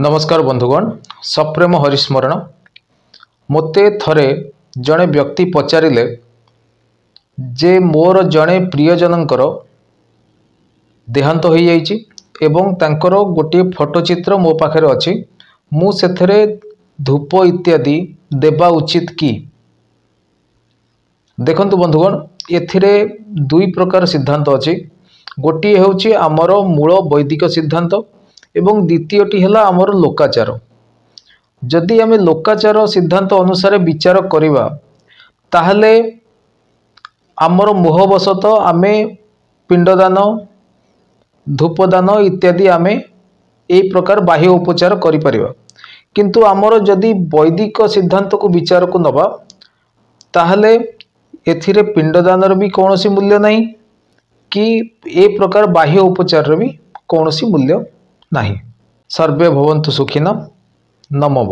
ନମସ୍କାର ବନ୍ଧୁଗଣ, ସପ୍ରେମ ହରିସ୍ମରଣ। ମୋତେ ଥରେ ଜଣେ ବ୍ୟକ୍ତି ପଚାରିଲେ ଯେ ମୋର ଜଣେ ପ୍ରିୟଜନଙ୍କର ଦେହାନ୍ତ ହୋଇଯାଇଛି ଏବଂ ତାଙ୍କର ଗୋଟିଏ ଫଟୋଚିତ୍ର ମୋ ପାଖରେ ଅଛି, ମୁଁ ସେଥିରେ ଧୂପ ଇତ୍ୟାଦି ଦେବା ଉଚିତ କି? ଦେଖନ୍ତୁ ବନ୍ଧୁଗଣ, ଏଥିରେ ଦୁଇ ପ୍ରକାର ସିଦ୍ଧାନ୍ତ ଅଛି। ଗୋଟିଏ ହେଉଛି ଆମର ମୂଳ ବୈଦିକ ସିଦ୍ଧାନ୍ତ ଏବଂ ଦ୍ୱିତୀୟଟି ହେଲା ଆମର ଲୋକାଚାର। ଯଦି ଆମେ ଲୋକାଚାର ସିଦ୍ଧାନ୍ତ ଅନୁସାରେ ବିଚାର କରିବା, ତାହେଲେ ଆମର ମୋହବଶତଃ ଆମେ ପିଣ୍ଡଦାନ, ଧୂପଦାନ ଇତ୍ୟାଦି ଆମେ ଏଇ ପ୍ରକାର ବାହ୍ୟ ଉପଚାର କରିପାରିବା। କିନ୍ତୁ ଆମର ଯଦି ବୈଦିକ ସିଦ୍ଧାନ୍ତକୁ ବିଚାରକୁ ନେବା, ତାହେଲେ ଏଥିରେ ପିଣ୍ଡଦାନର ବି କୌଣସି ମୂଲ୍ୟ ନାହିଁ କି ଏ ପ୍ରକାର ବାହ୍ୟ ଉପଚାରର ବି କୌଣସି ମୂଲ୍ୟ ନାହିଁ। ସର୍ବେ ଭବନ୍ତୁ ସୁଖିନ। ନମଃ।